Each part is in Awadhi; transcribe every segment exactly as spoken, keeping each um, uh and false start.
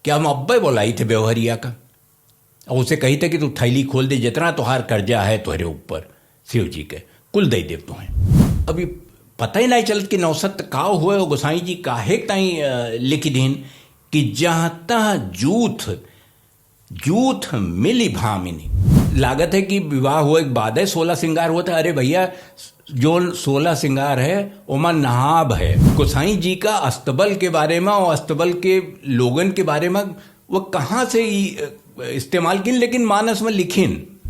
कि हम अब्बे बोलाई थे व्यवहरिया का, और उसे कही थे कि तू थैली खोल दे, जितना तोहार कर्जा है तोहरे ऊपर शिव जी के, कुल दे देव तुम्हें। अभी पता ही नहीं चलत कि नौसत का हुए, और गोसाई जी काहे ताई, अ, लिख दीन कि जहाँ तहाँ जूथ, जूथ मिली भामिनी। लागत है कि विवाह हुए के बाद है सोलह सिंगार होता है। अरे भैया, जोन सोलह सिंगार है, ओमा नहाब है। गोसाई जी का अस्तबल के बारे में और अस्तबल के लोगन के बारे में वो कहाँ से ई, अ, इस्तेमाल किन, लेकिन मानस में लिखिन।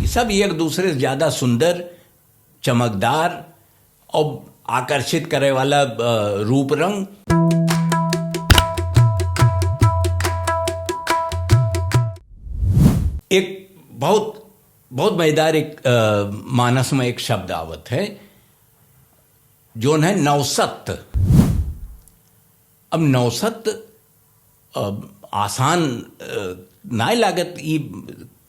ई सब एक दूसरे से ज्यादा सुंदर, चमकदार और आकर्षित करे वाला, अ, रूप रंग। एक बहुत, बहुत मजेदार एक, अ, मानस में एक शब्द आवत है, जोन है नौसत। अब नौसत, अ, आसान, अ, नाय लागत। ई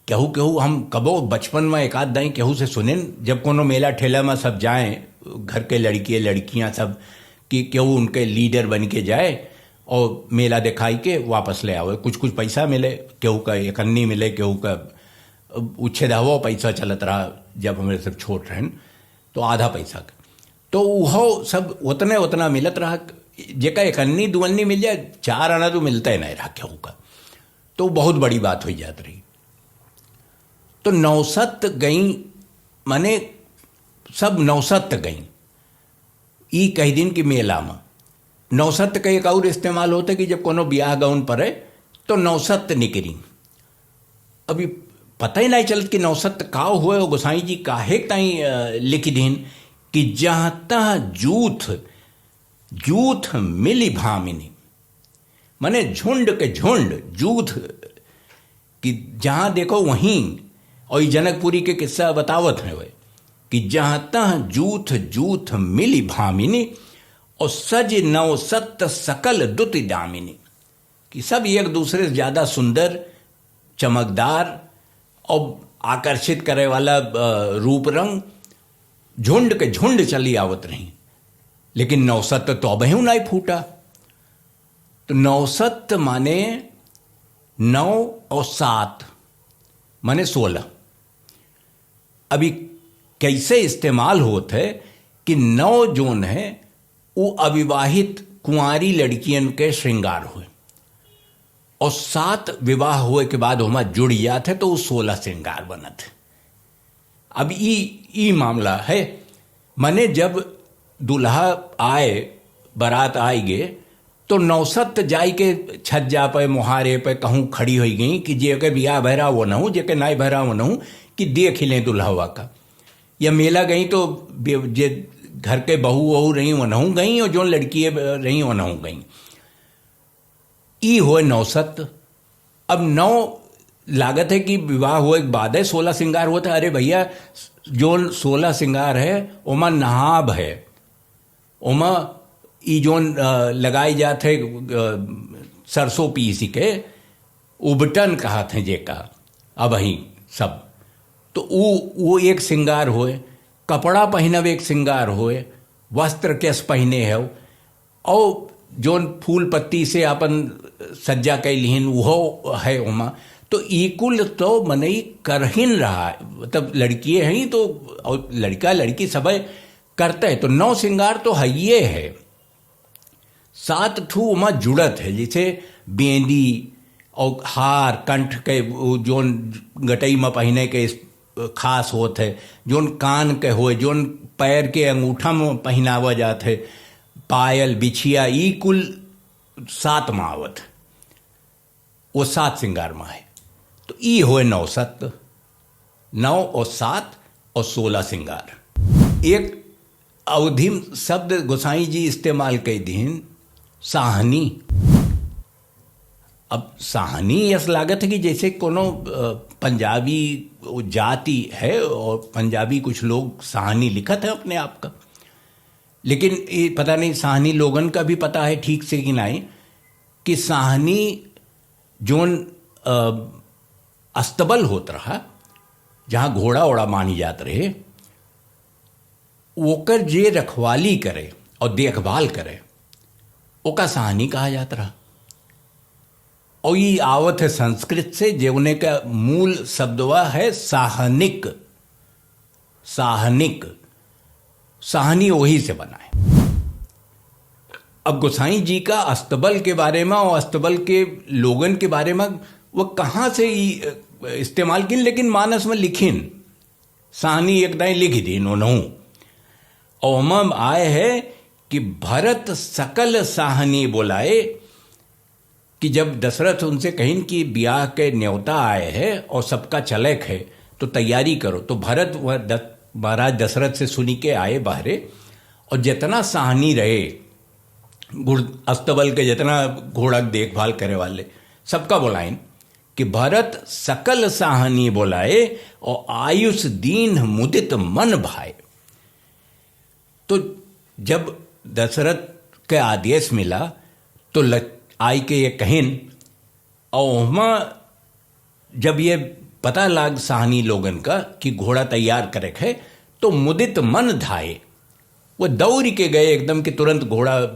केहू, केहू हम कबो बचपन में एक आध दाई केहू से सुनेन, जब कोनो मेला ठेला में सब जाएं, घर के लड़किए लड़कियां सब, कि केहू उनके लीडर बन के जाए और मेला दिखाई के वापस ले आवे। कुछ, कुछ पैसा मिले, केहू का एकन्नी मिले, केहू का, अ, उच्छेद हवा पैसा चलत रहा जब हमरे सब छोट रहन। तो आधा पैसा का। तो उहो सब उतने उतना मिलत रहा, जेका एक अन्नी दू अन्नी मिल जाए, चार आना तो मिलते नहीं रहा केहू का। तो बहुत बड़ी बात हुई जात रही। तो नौसत गई, माने सब नौसत गई, ई कह दिन कि मेला में। नौसत का एक और इस्तेमाल होता कि जब कोनो ब्याह गौन पड़े तो नौसत निकरी। अभी पता ही नहीं चलत कि नौसत का हुए, और गोसाई जी काहे ताई, अ, लिख दीन कि जहाँ तहाँ जूथ, जूथ मिली भामिनी, माने झुंड के झुंड जूथ, कि जहाँ देखो वहीं। और ई जनकपुरी के किस्सा बतावत हैं वे कि जहाँ तहाँ जूथ, जूथ मिली भामिनी, और सज नौसत सकल दुति दामिनी। कि सब एक दूसरे से ज्यादा सुंदर, चमकदार और आकर्षित करे वाला, अ, रूप रंग, झुंड के झुंड चली आवत रही, लेकिन नौसत तो अबहू नहीं फूटा। तो नौसत माने नौ और सात माने सोलह। अब ई कैसे इस्तेमाल होत है कि नौ जोन है, उ अविवाहित कुंवारी लड़कियन के श्रृंगार होए, और सात विवाह होए के बाद ओमा जुड़ जात है, तो उ सोलह श्रृंगार बनत है। अब ई, ई मामला है, माने जब दुल्हा आए, बारात आइगे, तो नौसत जाई के छज्जा पे, मोहारे पे कहूँ खड़ी होई गई कि जेके बियाह भरा वो नहूँ, जेके नाई भरा वो नहूँ, कि देख ही लें दुल्हवा का। या मेला गई तो बे-, जे घर के बहू वहू रही वो नहूँ गई, और जोन लड़की रही वो नहूँ गई। ई होए नौसत। अब नौ लागत है कि विवाह होए के बाद है सोलह श्रृंगार होता है। अरे भैया, जोन सोलह श्रृंगार है, ओमा नहाब है, ओमा ई जोन, अ, लगाई जात है, अ, सरसों पीस के, उबटन कहत हैं जेका, अबही सब। तो उ, वो एक श्रृंगार होए, कपड़ा पहिनब एक श्रृंगार होए, वस्त्र केस पहिने है, और जोन फूल पत्ती से आपन सज्जा कइ लिहिन, उहो है ओमा। तो ई कुल तो मनई करहिन रहा है, मतलब लड़किए हैं तो, और लड़का लड़की सब करते हैं, तो नौ श्रृंगार तो हइये है। सात ठू ओमा जुड़त है, जैसे बेंदी और हार, कंठ के वो जोन गटई में पहिने के खास होत है, जोन कान के होए, जोन पैर के अंगूठा में पहिनावा जात है, पायल, बिछिया, ई कुल सात में आवत है, वो सात श्रृंगार में है। तो ई होए नौसत, नौ और सात और सोलह श्रृंगार। एक अवधिम शब्द गोसाई जी इस्तेमाल कइ दीन, साहनी। अब साहनी यस लागत है कि जैसे कोनो, अ, पंजाबी जाति है और पंजाबी कुछ लोग साहनी लिखत है अपने आप का, लेकिन ये पता नहीं साहनी लोगन का भी पता है ठीक से कि नहीं, कि साहनी जोन, अ, अस्तबल होत रहा, जहाँ घोड़ा ओड़ा बांधी जात रहे, ओकर जे रखवाली करे और देखभाल करे, ओका साहनी कहा जात रहा। और ई आवत है संस्कृत से, जेवने का मूल शब्दवा है साहनिक। साहनिक, साहनी वही से बना है। अब गोसाई जी का अस्तबल के बारे में और अस्तबल के लोगन के बारे में वो कहाँ से ई, अ, इस्तेमाल किन, लेकिन मानस में लिखिन, साहनी एक दाई लिख दीन उन्हों। और हम आए है कि भरत सकल साहनी बोलाए, कि जब दशरथ उनसे कहिन कि ब्याह के न्योता आए है और सबका चलेक है, तो तैयारी करो। तो भरत वह द-, महाराज दशरथ से सुनी के आए बाहरे, और जितना साहनी रहे, घुड़-, अस्तबल के जितना घोड़ा के देखभाल करे वाले, सबका बोलाइन कि भरत सकल साहनी बोलाए और आयुष दीन्ह मुदित मन भाए। तो जब दशरथ के आदेश मिला, तो ल-, आई के ये कहिन, और ओहमा जब ये पता लाग साहनी लोगन का कि घोड़ा तैयार करे के है, तो मुदित मन धाए, वो दौड़ के गए एकदम कि तुरंत घोड़ा, अ,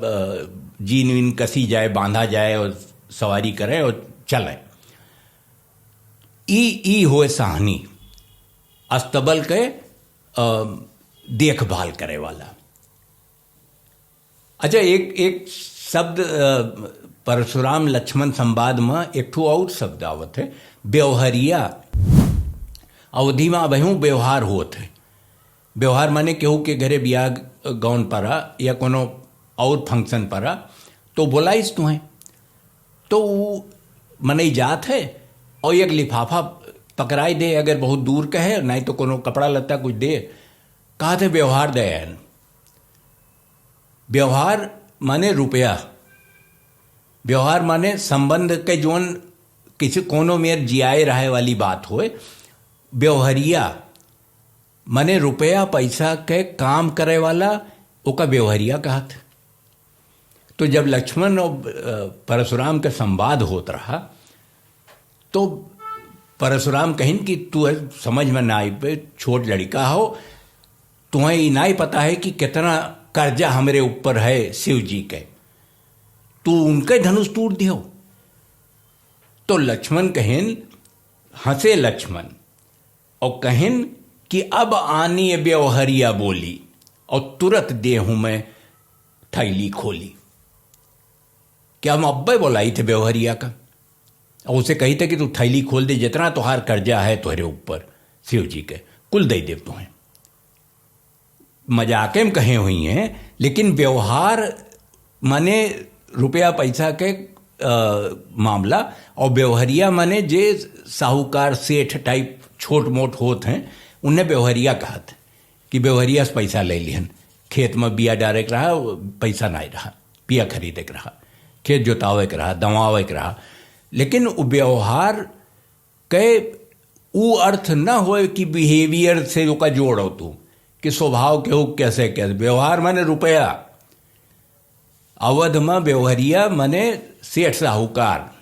जीन वीन कसी जाए, बांधा जाए और सवारी करे और चले। ई, ई होए साहनी, अस्तबल के, अ, देखभाल करे वाला। अच्छा, एक, एक शब्द, अ, परशुराम लक्ष्मण संवाद में एक ठो और शब्द आवत है, व्यवहरिया। अवधी में अबहूँ व्यवहार होत है। व्यवहार माने केहू के घरे बियाह गौन परा या कोनो और function परा, तो बोलाइस तुहें। तो ऊ मनई जात है और एक लिफाफा पकड़ाई दे, अगर बहुत दूर का है, नहीं तो कोनो कपड़ा लत्ता कुछ दे, कहत है व्यवहार दे आयन। व्यवहार माने रुपया, व्यवहार माने संबंध के जौन किसी कोनो मेर जियाए रहे वाली बात होए। व्यवहरिया माने रुपया पैसा के काम करे वाला, ओका व्यवहरिया कहत। तो जब लक्ष्मण और, अ, परशुराम के संवाद होत रहा, तो परशुराम कहिन कि तू समझ में ना आई पे, छोट लड़का हो, तुहें ई नाई पता है कि कितना कर्जा हमरे ऊपर है शिव जी के, तू उनके धनुष तूड़ दियो। तो लक्ष्मण कहिन, हंसे लक्ष्मण और कहिन कि अब आनी व्यवहरिया बोली और तुरत देहूं मैं थैली खोली। क्या हम अब्बे बोलाई थे व्यवहरिया का? और उसे कही थे कि तू थैली खोल दे, जितना तुहार कर्जा है तुहरे ऊपर शिव जी के, कुल दे देव तुहें। मजाके में कहे हुई हैं, लेकिन व्यवहार माने रुपया पैसा के, अ, मामला, और व्यवहरिया माने जे साहूकार सेठ type छोट मोट होत हैं, उन्हें व्यवहरिया कहत हैं कि व्यवहरिया से पैसा ले लिहन। खेत में बिया डारे के रहा, पैसा नाई रहा, बिया खरीदे के रहा, खेत जोतावे के रहा, दवावे के रहा, लेकिन उ व्यवहार के उ अर्थ न होए कि behaviour से ओका जोड़ो तू कि स्वभाव केहू कैसे, कैसे। व्यवहार माने रुपया, अवध में व्यवहरिया माने सेठ साहूकार।